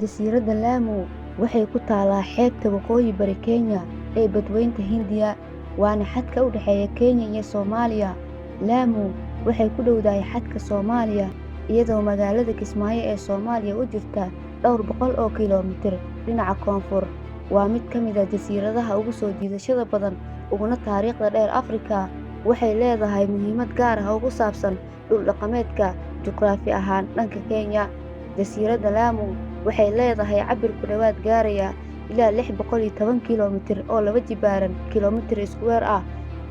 Jasiiradda Lamu waxay ku taallaa xeebta waqooyi bari Kenya ee Badweynta Hindiya, waana xadka u dhexeeya Kenya iyo Soomaaliya. Lamu waxay ku dhowdahay xadka Soomaaliya, iyadoo magaalada Kismaayo ee Soomaaliya u jirta dhowr boqol oo kiiloomitir dhinaca koonfur. Waa mid ka mid ah jasiiradaha ugu soo jiidashada badan uguna taariikhda dheer Afrika. Waxay leedahay muhiimad gaar ah oo ku saabsan dhul dhaqameedka juqraafi ahaan dhanka Kenya. Jasiiradda Lamu waxay leedahay cabbir ku dhowaad gaaraya ilaa 610 kiiloomitir oo laba jibaaran kiiloomitir iskuweer ah.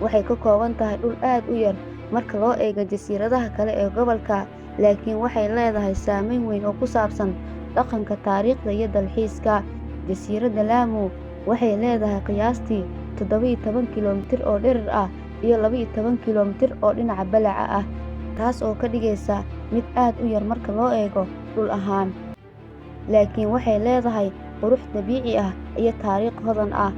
Waxay ka kooban tahay dhul aad u yar marka loo eego jasiiradaha kale ee gobolka, laakiin waxay leedahay saameyn weyn oo ku saabsan dhaqanka, taariikhda iyo dalxiiska. Jasiiradda Lamu waxay leedahay qiyaastii 17 kiiloomitir oo dherer ah iyo 12 kiiloomitir oo dhinaca ballaca ah, taas oo ka dhigaysa mid aad u yar marka loo eego dhul ahaan. Laakiin waxay leedahay qurux dabiici ah iyo taariikh hodan ah.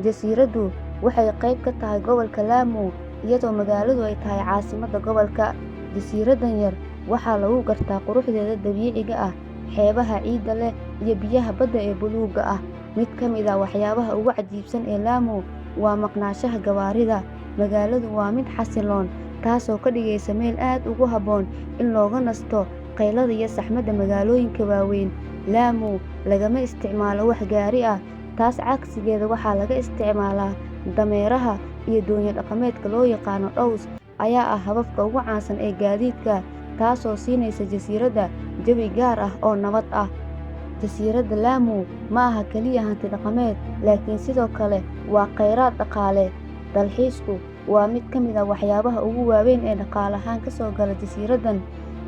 Jasiiraddu waxay qayb ka tahay gobolka Lamu, iyadoo magaaladu ay tahay caasimadda gobolka. Jasiiraddan yar waxaa lagu gartaa quruxdeeda dabiiciga ah, xeebaha ciidda leh iyo biyaha badda ee buluugga ah. Mid ka mid ah waxyaabaha ugu cajiibsan ee Lamu waa maqnaanshaha gawaarida. Magaaladu waa mid xasilloon, taasoo ka dhigaysa meel aad ugu habboon in looga nasto qaylada iyo saxmadda magaalooyinka waaweyn. Lamu lagama isticmaalo wax gaari ah, taas cagsigeeda waxaa laga isticmaalaa dameeraha iyo doonyo dhaqameedka loo yaqaan dhows ayaa ah hababka ugu caansan ee gaadiidka, taasoo siinaysa jasiiradda jawi gaar ah oo nabad ah. Jasiiradda Lamu ma aha kaliya hanti dhaqameed, laakiin sidoo kale waa kheyraad dhaqaale. Dalxiisku waa mid ka mid ah waxyaabaha ugu waaweyn ee dhaqaalahaan ka soo gala jasiiraddan,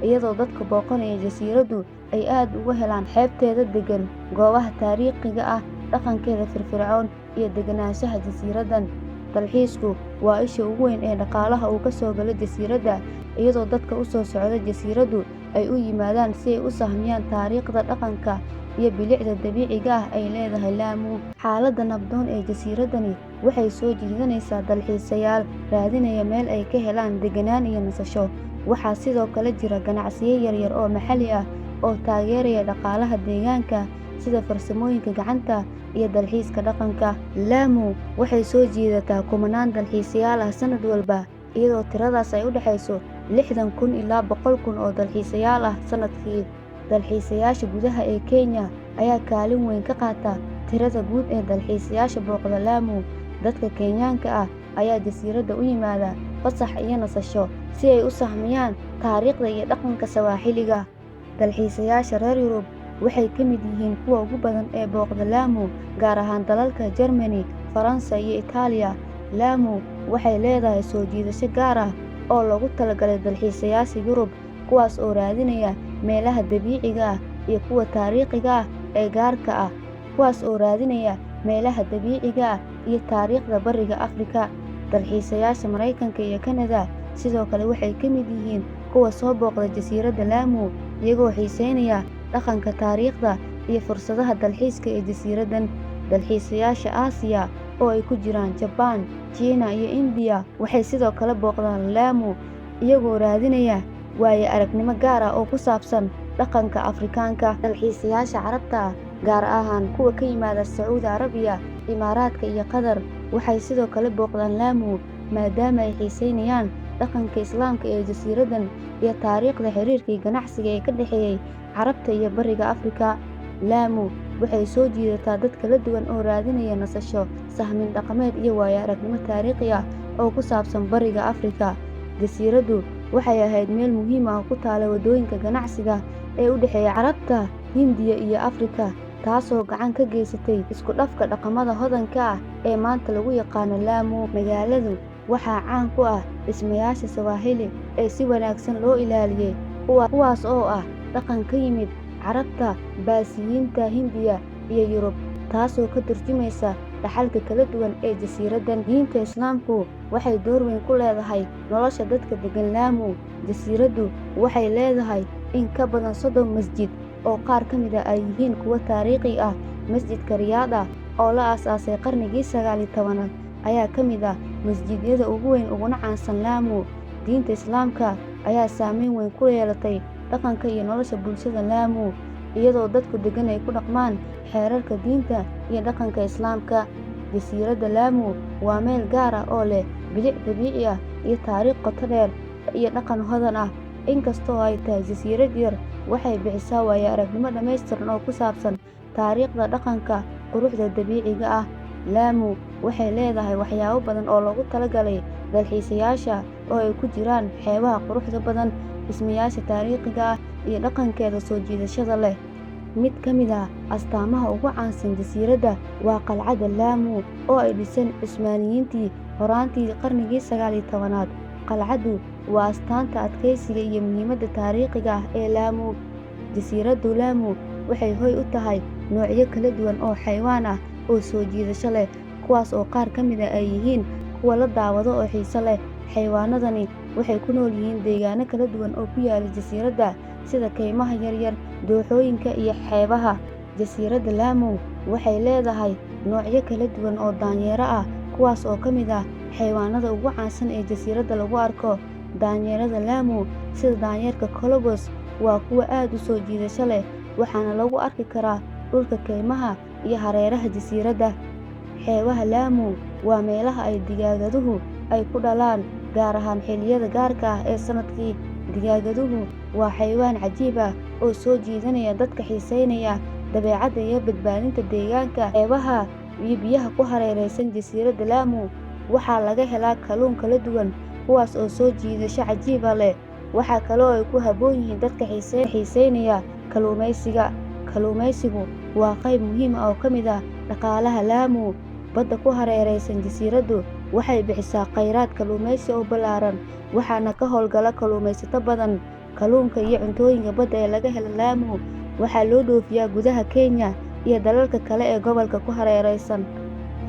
iyadoo dadka booqanaya jasiiraddu ay aad uga helaan xeebteeda deggan, goobaha taariikhiga ah, dhaqankeeda firfircoon iyo degenaanshaha jasiiraddan. Dalxiisku waa isha ugu weyn ee dhaqaalaha uu ka soo galo jasiiradda, iyadoo dadka u soo socda jasiiraddu ay u yimaadaan si ay u sahmiyaan taariikhda, dhaqanka iyo bilicda dabiiciga ah ay leedahay Lamu. Xaaladda nabdoon ee jasiiraddani waxay soo jiidanaysaa dalxiisayaal raadinaya meel ay ka helaan deganaan iyo nasasho. Waxaa sidoo kale jira ganacsiyo yaryar oo maxalli ah oo taageeraya dhaqaalaha deegaanka, sida farsamooyinka gacanta iyo dalxiiska dhaqanka. Lamu waxay soo jiidataa kumanaan dalxiisayaal ah sanad walba, iyadoo tiradaas ay u dhaxayso 60,000 ilaa 100,000 oo dalxiisayaal ah sanadkii. Dalxiisayaasha gudaha ee Kenya ayaa kaalin weyn ka qaata tirada guud ee dalxiisayaasha booqda Lamu. Dadka Kenyaanka ah ayaa jasiiradda u yimaada fasax iyo nasasho si ay u sahmiyaan taariikhda iyo dhaqanka Swahiliga. Dalxiisayaasha reer Yurub waxay ka mid yihiin kuwa ugu badan ee booqda Lamu, gaar ahaan dalalka Germany, Faransa iyo Italiya. Lamu waxay leedahay soo jiidasho gaar ah oo loogu talagalay dalxiisayaasha Yurub, kuwaas oo raadinaya meelaha dabiiciga ah iyo kuwa taariikhiga ah ee gaarka ah, kuwaas oo raadinaya meelaha dabiiciga ah iyo taariikhda Bariga Afrika. Dalxiisayaasha Mareykanka iyo Kanada sidoo kale waxay ka mid yihiin kuwa soo booqda jasiiradda Lamu, iyagoo xiiseynaya dhaqanka, taariikhda iyo fursadaha dalxiiska ee jasiiraddan. Dalxiisayaasha Aasiya oo ay ku jiraan Jabbaan, Shiinaha iyo Hindiya waxay sidoo kale booqdaan Lamu, iyagoo raadinaya waayo-aragnimo gaar ah oo ku saabsan dhaqanka Afrikaanka. Dalxiisayaasha Carabta ah, gaar ahaan kuwa ka yimaada Sacuudi Carabiya, Imaaraadka iyo Qatar, waxay sidoo kale booqdaan Lamu maadaama ay xiiseynayaan dhaqanka Islaamka ee jasiiraddan iyo taariikhda xiriirkii ganacsiga ee ka dhexeeyay Carabta iyo Bariga Afrika. Lamu waxay soo jiidataa dad kala duwan oo raadinaya nasasho, sahmin dhaqameed iyo waayo-aragnimo taariikhi ah oo ku saabsan Bariga Afrika. Jasiiraddu waxay ahayd meel muhiim ah oo ku taalla waddooyinka ganacsiga ee u dhexeeya Carabta, Hindiya iyo Afrika, taasoo gacan ka geysatay isku dhafka dhaqamada hodanka ah ee maanta lagu yaqaan Lamu. Magaaladu waxaa caan ku ah dhismayaasha Swahili ee si wanaagsan loo ilaaliyay, kuwaas oo ah dhaqan ka yimid Carabta, Baasiyiinta, Hindiya iyo Yurub, taasoo ka tarjumaysa dhaxalka kala duwan ee jasiiraddan. Diinta Islaamku waxay door weyn ku leedahay nolosha dadka deggan Lamu. Jasiiraddu waxay leedahay in ka badan 30 masjid oo qaar ka mid ah ay yihiin kuwo taariikhi ah. Masjidka Riyadh oo la aasaasay qarnigii 19aad ayaa ka mid ah masjidyada ugu weyn uguna caansan Lamu. Diinta Islaamka ayaa saameyn weyn ku yeelatay dhaqanka iyo nolosha bulshada Lamu. iyadoo dadku deggan ay ku dhaqmaan xeerarka diinta iyo dhaqanka Islaamka. Jasiiradda Lamu waa meel gaar ah oo leh bilic dabiici ah iyo taariikh qoto dheer iyo dhaqan hodan ah. Inkasta oo ay tahay jasiirad yar, waxay bixisaa waayo-aragnimo dhammaystiran oo ku saabsan taariikhda, dhaqanka, quruxda dabiiciga ah. Lamu waxay leedahay waxyaabo badan oo loogu talagalay dalxiisayaasha, oo ay ku jiraan xeebaha quruxda badan, dhismayaasha taariikhiga ah, iyo dhaqankeeda soo jiidashada leh. Mid ka mid ah astaamaha ugu caansan jasiiradda waa Qalcadda Lamu, oo ay dhiseen Cusmaaniyiintii horaantii qarnigii 19aad. Qalcaddu waa astaanta adkeysiga iyo muhiimadda taariikhiga ah ee Lamu. Jasiiradda Lamu waxay hoy u tahay noocyo kala duwan oo xayawaan ah oo soo jiidasho leh, kuwaas oo qaar ka mid ah ay yihiin kuwa la daawado oo xiiso leh. Xayawaanadani waxay ku nool yihiin deegaanno kala duwan oo ku yaalla jasiiradda, sida kaymaha yaryar, dooxooyinka iyo xeebaha. Jasiiradda Lamu waxay leedahay noocyo kala duwan oo daanyeero ah, kuwaas oo ka mid ah xayawaanada ugu caansan ee jasiiradda lagu arko. Daanyeerada Lamu, sida daanyeerka Colobus, waa kuwo aad u soo jiidasho leh, waxaana lagu arki karaa dhulka kaymaha iyo hareeraha jasiiradda. Xeebaha Lamu waa meelaha ay digaagaduhu ay ku dhalaan, gaar ahaan xilliyada gaarka ah ee sanadkii. Digaagaduhu waa xayawaan cajiib ah oo soo jiidanaya dadka xiiseynaya dabeecadda iyo badbaadinta deegaanka. Xeebaha iyo biyaha ku hareeraysan jasiiradda Lamu waxaa laga helaa kalluun kala duwan, kuwaas oo soo jiidasho cajiib ah leh. Waxa kale oo ay ku habboon yihiin dadka xiiseynaya kalluumeysiga. Kalluumeysigu waa qayb muhiim ah oo ka mid ah dhaqaalaha Lamu. Badda ku hareeraysan jasiiraddu waxay bixisaa kheyraad kalluumeysi oo ballaaran, waxaana ka howlgala kalluumeysato badan. Kalluunka iyo cuntooyinka badda ee laga helo Lamu waxaa loo dhoofiyaa gudaha Kenya iyo dalalka kale ee gobolka ku hareeraysan.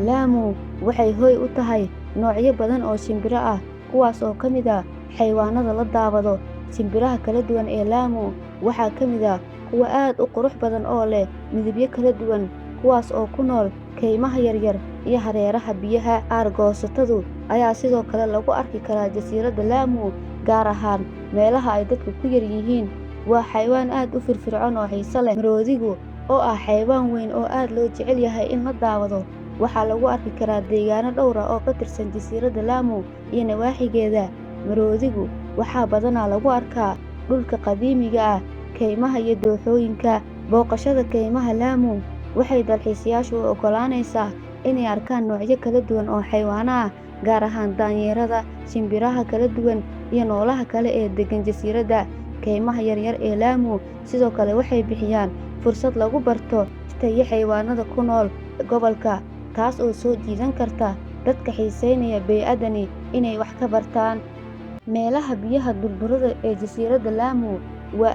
Lamu waxay hoy u tahay noocyo badan oo shimbiro ah, kuwaas oo ka mid ah xayawaanada la daawado. Shimbiraha kala duwan ee Lamu waxaa ka mid ah kuwo aad u qurux badan oo leh midabyo kala duwan, kuwaas oo ku nool kaymaha yaryar iyo hareeraha biyaha. Aargoosatadu ayaa sidoo kale lagu arki karaa jasiiradda Lamu, gaar ahaan meelaha ay dadku ku yar yihiin. Waa xayawaan aad u firfircoon oo xiiso leh. Maroodigu, oo ah xayawaan weyn oo aad loo jecel yahay in la daawado, waxaa lagu arki karaa deegaano dhowr ah oo ka tirsan jasiiradda Lamu iyo nawaaxigeeda. Maroodigu waxaa badanaa lagu arkaa dhulka qadiimiga ah, kaymaha iyo dooxooyinka. Booqashada kaymaha Lamu waxay dalxiisayaasha u oggolaanaysaa inay arkaan noocyo kala duwan oo xayawaan ah, gaar ahaan daanyeerada, shimbiraha kala duwan, iyo noolaha kale ee deggan jasiiradda. Kaymaha yaryar ee Lamu sidoo kale waxay bixiyaan fursad lagu barto dhirta iyo xayawaanada ku nool gobolka, taas oo soo jiidan karta dadka xiiseynaya bey'adani inay wax ka bartaan. Meelaha biyaha durdurrada ee jasiiradda Lamu waa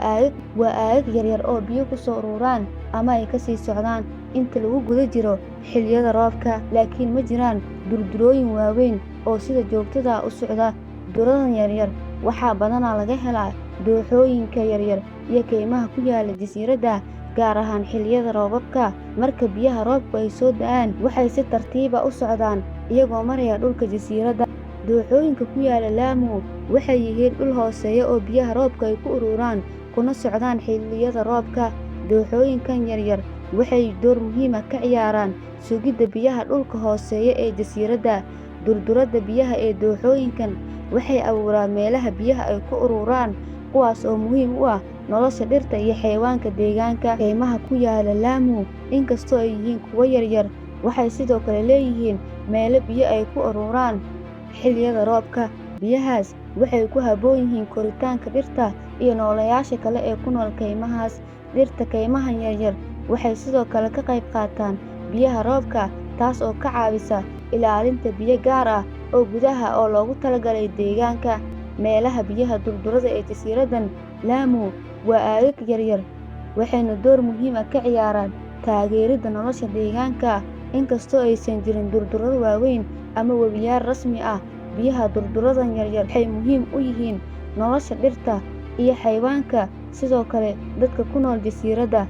aagag yaryar oo biyo ku soo ururaan ama ay ka sii socdaan inta lagu guda jiro xilliyada roobka, laakiin ma jiraan durdurrooyin waaweyn oo sida joogtada ah u socda. Durdurradan yaryar waxaa badanaa laga helaa dooxooyinka yaryar iyo kaymaha ku yaalla jasiiradda, gaar ahaan xilliyada roobabka. Marka biyaha roobku ay soo da'aan, waxay si tartiib ah u socdaan iyagoo maraya dhulka jasiiradda. Dooxooyinka ku yaalla Lamu waxay yihiin dhul hooseeya oo biyaha roobka ay ku ururaan kuna socdaan xilliyada roobka. Dooxooyinkan yaryar waxay door muhiim ah ka ciyaaraan sugidda biyaha dhulka hooseeya ee jasiiradda. Durdurrada biyaha ee dooxooyinkan waxay abuuraan meelaha biyaha ay ku ururaan, kuwaas oo muhiim u ah nolosha dhirta iyo xayawaanka deegaanka. Kaymaha ku yaalla Lamu, inkastoo ay yihiin kuwo yaryar, waxay sidoo kale leeyihiin meelo biyo ay ku ururaan xilliyada roobka. Biyahaas waxay ku habboon yihiin koritaanka dhirta iyo nooleyaasha kale ee ku nool kaymahaas. Dhirta kaymahan yaryar waxay sidoo kale ka qayb qaataan biyaha roobka, taas oo ka caawisa ilaalinta biyo gaar ah oo gudaha oo loogu talagalay deegaanka. Meelaha biyaha durdurrada ee jasiiraddan Lamu waa aagag yaryar, waxayna door muhiim ah ka ciyaaraan taageeridda nolosha deegaanka. Inkastoo aysan jirin durdurro waaweyn ama webiyaal rasmi ah, biyaha durdurradan yaryar waxay muhiim u yihiin nolosha dhirta iyo xayawaanka, sidoo kale dadka ku nool jasiiradda.